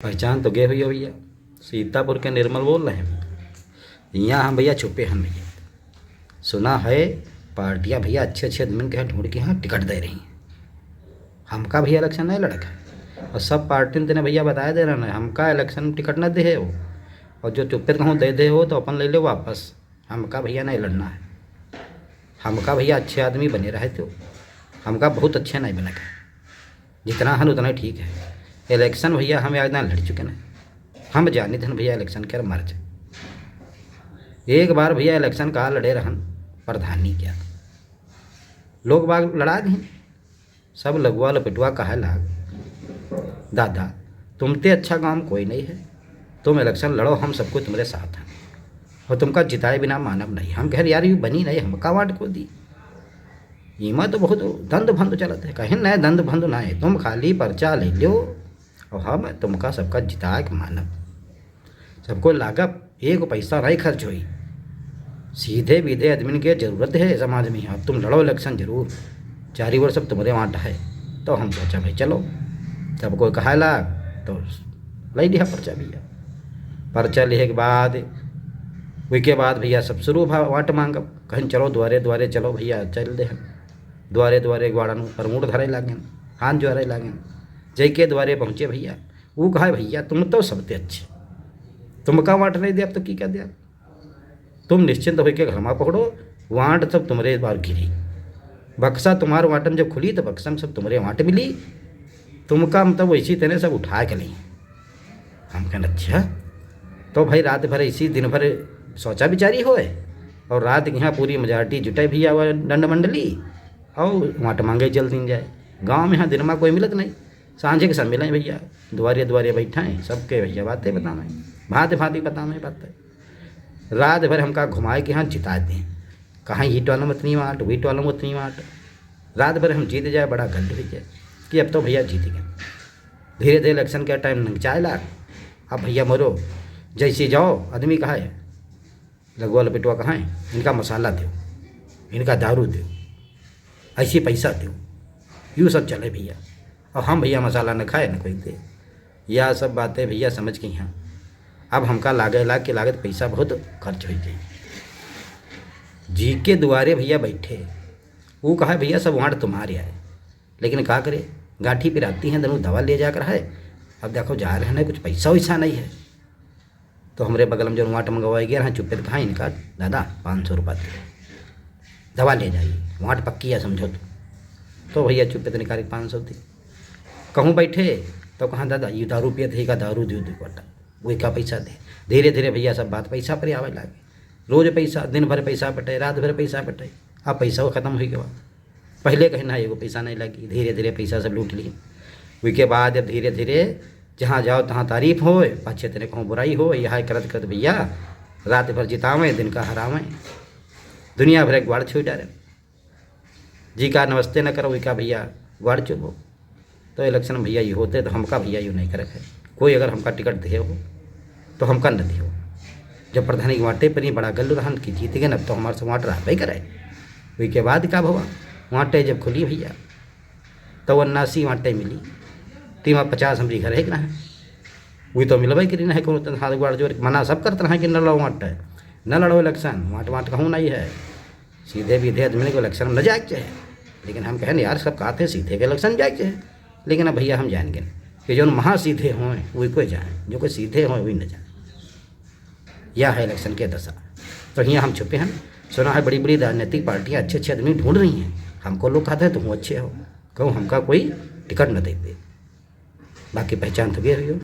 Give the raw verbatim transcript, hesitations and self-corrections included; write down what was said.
पहचान तो गए हुई हो भैया, सीतापुर के निर्मल बोल रहे हैं। यहाँ हम भैया छुपे हैं भैया। सुना है पार्टियाँ भैया अच्छे अच्छे आदमी के यहाँ ढूंढ के यहाँ टिकट दे रही हैं। हमका भैया इलेक्शन नहीं लड़क है। और सब पार्टी ने तेने भैया बताए दे रहे हैं, हमका इलेक्शन टिकट न दे हो। और जो चुप्पे कहूँ दे दे हो तो अपन ले लो वापस। हमका भैया नहीं लड़ना है। हमका भैया अच्छे आदमी बने रहे तो हमका बहुत अच्छे नहीं बने के। जितना हन उतना ही ठीक है। इलेक्शन भैया हम एक दिन लड़ चुके हैं। हम जानी थन भैया इलेक्शन के मर्ज। एक बार भैया इलेक्शन का लड़े रहन प्रधानी क्या, लोग बाग लड़ा दी। सब लगुआ लपेटुआ कहे लाग, दादा, तुमते अच्छा गाँव में कोई नहीं है, तुम इलेक्शन लड़ो, हम सबको तुम्हारे साथ हैं और तुमका जिताए बिना मानब नहीं। हम कहे, यार, यू बनी नहीं, हमका वाट को दी। इमा तो बहुत दंद भंद चलत है। कहे, नहीं, दंद भंद ना है, तुम खाली पर्चा ले लो और हम तुमका सबका जिता के मानब। सबको लागब, एक पैसा नहीं खर्च होई। सीधे बीधे आदमी के जरूरत है समाज में। अब तुम लड़ो इलेक्शन जरूर, चारी ओर सब तुम्हारे वाट है। तो हम सोचा, भाई, चलो, सब कोई कहा लाग, तो ले लिया पर्चा भैया। पर्चा लिहे के बाद, वही के बाद भैया सब शुरू भा वाट मांगब। कहें, चलो द्वारे द्वारे चलो भैया, चल दे हम। द्वारे द्वारे ग्वाड़न पर मुड़ धरे लागेन, हाथ जोरे लागेन। जय के द्वारे पहुँचे भैया, वो कहा, भैया, तुम तो सबसे अच्छे, तुमका वाट नहीं दे, अब तो की कर दिया। तुम निश्चिंत होके घर में पकड़ो, वाट सब तुम्हारे बार गिरी। बक्सा तुम्हार वाट में जब खुली तो बक्सा में सब तुम्हारे वाट मिली। तुमका हम तब वैसी तेने सब उठा के ली। हम कहन, अच्छा। तो भाई रात भर इसी दिन भर सोचा विचारी होए और रात के यहाँ पूरी मजाटी जुटे भैया हुआ दंड मंडली और वाट मांगे चल दिन जाए। गाँव में यहाँ दिन में कोई मिलत नहीं, सांझे के सब मिले भैया, द्वारे द्वारे बैठे हैं, सबके भैया बातें बतावे, भांति भांति बतावे बातें। रात भर हमका घुमाए के यहाँ जिता दें, कहाँ ये टोलम उतनी वाट, वही टोलम उतनी वाट। रात भर हम जीत जाए, बड़ा गंड हो जाए कि अब तो भैया जीत गए। धीरे धीरे इलेक्शन का टाइम नंगचाए लाग। अब भैया मोरो, जैसे जाओ आदमी कहा है, लगवा लपेटवा कहाँ है, इनका मसाला दो, इनका दारू दो, ऐसी पैसा दो, यू सब चले भैया। और हम भैया मसाला न खाए न कोई दे। यह सब बातें भैया समझ के यहाँ अब हमका लागे लाग के लागत पैसा बहुत खर्च हो जाए। जी के दुआरे भैया बैठे, वो कहा, भैया सब वाट तुम्हारे आए, लेकिन का करे, गांठी पिराती हैं, दनु दवा ले जाकर है। अब देखो जा रहे हैं, कुछ पैसा वैसा नहीं है। तो हमरे बगल में जो वाट मंगवाए गए हैं, चुप्पे कहा, इनका दादा पाँच सौ रुपया दे, दवा ले जाइए, वाट पक्की है, समझो तो। तो भैया चुप्पे निकाल के पाँच सौ दी। कहूँ बैठे तो कहाँ, दादा ये दारू पियत है, का दारू दे दो बटा, वही का पैसा दे। धीरे धीरे भैया सब बात पैसा पर आवे लागे। रोज पैसा, दिन भर पैसा बटे, रात भर पैसा बटे, अब पैसा वो खत्म हो गया। पहले कहे ना एगो पैसा नहीं लगी, धीरे धीरे पैसा सब लूट लिए। वही के बाद अब धीरे धीरे जहाँ जाओ तहाँ तारीफ होए, पाछे तेने कहूँ बुराई होए, यह करत करत भैया रात भर जितावे, दिन का हरावे, दुनिया भर एक ग्वाड़ छुई डारे। जी का नमस्ते न करो, वही का भैया ग्वाड़ चुभो। तो इलेक्शन में भैया ये होते तो हमका भैया यू नहीं करे है। कोई अगर हमका टिकट दे हो तो हमका न दियो। जब प्रधानी के वाटे पर ही बड़ा गल्लू रहन कि जीत गए, अब तो हमारे से वाट रहबे करे। वही के बाद का भवा, वाटे जब खुली भैया तो उन्नासी वाटे मिली, तीमा पचास हमरी घर है कि ना है, वही तो मिलबे करी ना है। कोनो तन हाथ गोड़ जोड़ के मना सब करत रहा कि न लड़ो वाटे, न लड़ो इलेक्शन, वाट वाट कहूँ नहीं है। सीधे बीधे आदमी के इलेक्शन में न जाए के चाहे, लेकिन हम कहें यार सब कहते हैं सीधे के इलेक्शन जाए के चाहे, लेकिन अब भैया हम जान गए कि जो महा सीधे हों वही कोई जाए, जो कोई सीधे हों वही न जाए। यह है इलेक्शन के दशा। तो यहाँ हम छुपे हैं, सुना है बड़ी बड़ी राजनीतिक पार्टियाँ अच्छे अच्छे आदमी ढूंढ रही हैं। हमको लोग कहते हैं तुम अच्छे हो, कहूँ हमका कोई टिकट न दे दे, बाकी पहचान तो गए हुई हो।